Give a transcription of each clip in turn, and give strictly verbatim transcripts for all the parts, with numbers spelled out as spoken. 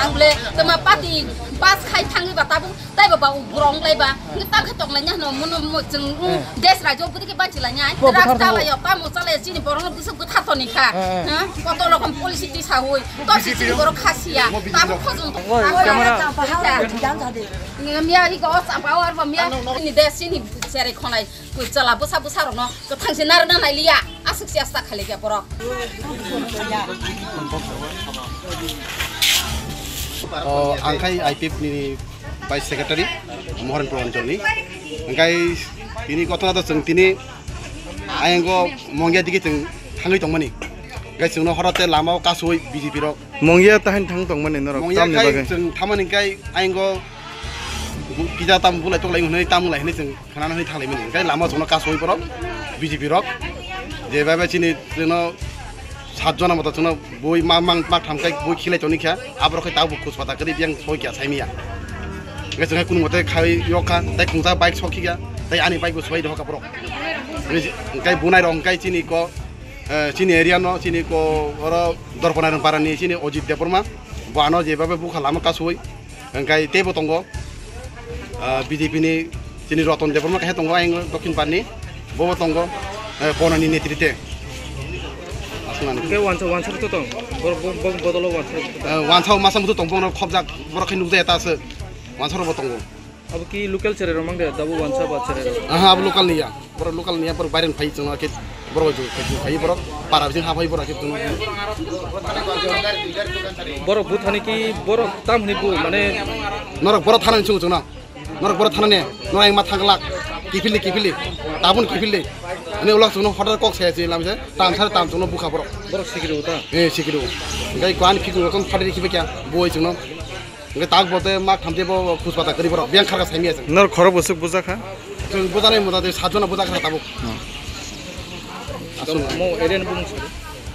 Bole, tama party bus khai thangwi ba tabuk, taibo ba ugrong lai ba. Ngi ta khe tong lai nya no, mono mo chwng, mm, Eh. Des rajyo budi ke banchi lai nya. Bo Drugs buthar chalai yo, tamo chalai chini borok no bwswk bwtha toni kha. Eh, eh. Ha? Koto rokom policy twi sawi. To si chini borok kha siya. Tabuk khojong. Oi, camera. Ngi miya hi go sa power ba miya. Ni des chini sere khonai. Kwi chala bwsa bwsa rokno kwthang se narwkna nailiya, aswk se asta khailaikha borok. O, ang khai I P F ni Vice Secretary, Mohoranpur Anchal ni. Hingkai tini kothona to chwng tini ayang go Mongia digi chwng thangwi tongmani. Hingkai chwngno horo te lama o kasui B J P rok. Mongia tahan thang tongmani norok Mongia tamni kai bagwi. Chwng thamani kai ayang go Bu-, kisa tam bulai toklai hwnwi, tam wng lai hwnwi chwng khwnana hwnwi thang laimani. Hwnkhe lama chwngno kasui borok, B J P rok. Je bai bai chini chwngno sat jona motha chwngno bui ma-, mang-, ma tham khai bui khilai toni kha. Aborok khai tabuk khus pata kwrwi biyang soi kha saimanya. Hwnkhe chwng hai kunu mote khai yok kha, tei khungsa bike sok kha, tei ani bike bo soi rw kha borok. Hwnkhe bunai rok hwnkhe chini ko, eh, chini area no, chini ko oro Dorpanairang parani chini Ojit Debbarma. Bo ano je bai bai bukha lama kasui. Hingkai teibo tongo, ah, B J P ni chini Roton Debbarma kaisa tongo, ayang Dokhin Parni, bobo tongo, eh, Ponani netrite. Aswk nani. Hingke wansa, wansa rok to tong, bor-, bo-, bo-, bodolo wansa rok to tong. Eh, wansa o masa mutu tong, bono khobjak, borok khe nukjaya ta aswk, wansa rok bo tongo. Abo ki local cherai rok mang de, dabo wansa ba cherai rok? Aha, abo local ni ya. Borok local ni ya, borok baireni phai chwngno khe borok ju, ju phai borok para bising ha phai borok khe chwngno. Borok buthani ki borok tam hwnwi bu mane norok borok thana ni chwng chwngno. Norok borok thana ni, norok ang ma thang glak. Kiphilni, kiphilni. Tabun kiphilni. Ani ulak chwngno hotel kok se se lam se. Tam sar tam chwngno bukha borok. Borok sikiri uta. Eh, sikiri. Gai kwan phikung rokon phadri khibe kya. Boi chwngno. Hingke tak bo tei mak tham tei bo khus pata kwrwi borok biyang kharkha saimanya chwng. Nor khorok bwswk bujakha? Chwng bujanai mota tei sat jona bujakha tabuk. Hmm. Aswk. Mo area ni bumung sadi?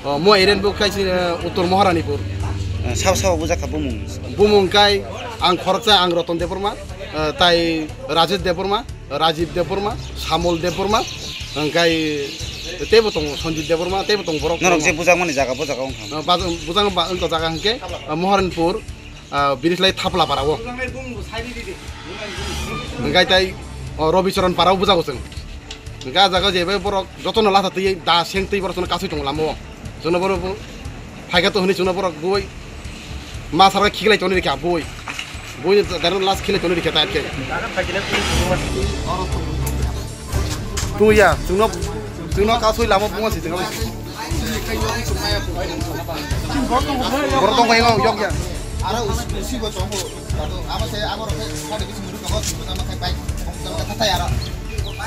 O, mo area ni bumung kai chini, eh, Uttor Maharanipur. Eh, sabo sabo bujakha bumung? Bumung kai ang khoroksa ang Roton Debbarma, eh, tai Rajesh Debbarma, Rajiv Debbarma, Samol Debbarma, hingkai teibo tongo Sanjit Debbarma, teibo tongo borok. Norok je bujakmani jaga, bo jaga wngkha? Eh, baj-, bujang ba wngkha jaga hingke, eh, Maharanipur. Ah, bini slai Thapla para o. Hingkai tai, o, Robi Charan para o bujago chwng. Hingke ah jaga jebe borok jotono latha twi da seng twi borok jotono kasui tongo lama o. Chwngno borok bo phaikha to hwnwi chwngno borok bui ma sara khiklai tongni rikha bui. Bui ni daro last khilai tongni rikha tai khe. Tungya, chwngno, chwngno kasui lama buma si chwngno. Borok tong bai yok ya.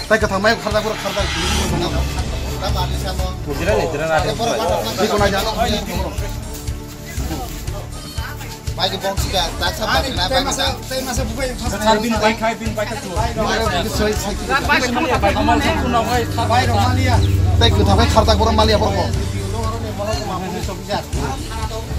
Tai kwthang mai kharda pura kharda. Biko na jano. Bai ke box ka, tak sa ba na bai ka. Tei masa, tei masa bukai. Sa bin bai khai, bin bai ka tu. Bai rok maliya. Tei kwthang bai kharda pura maliya borok.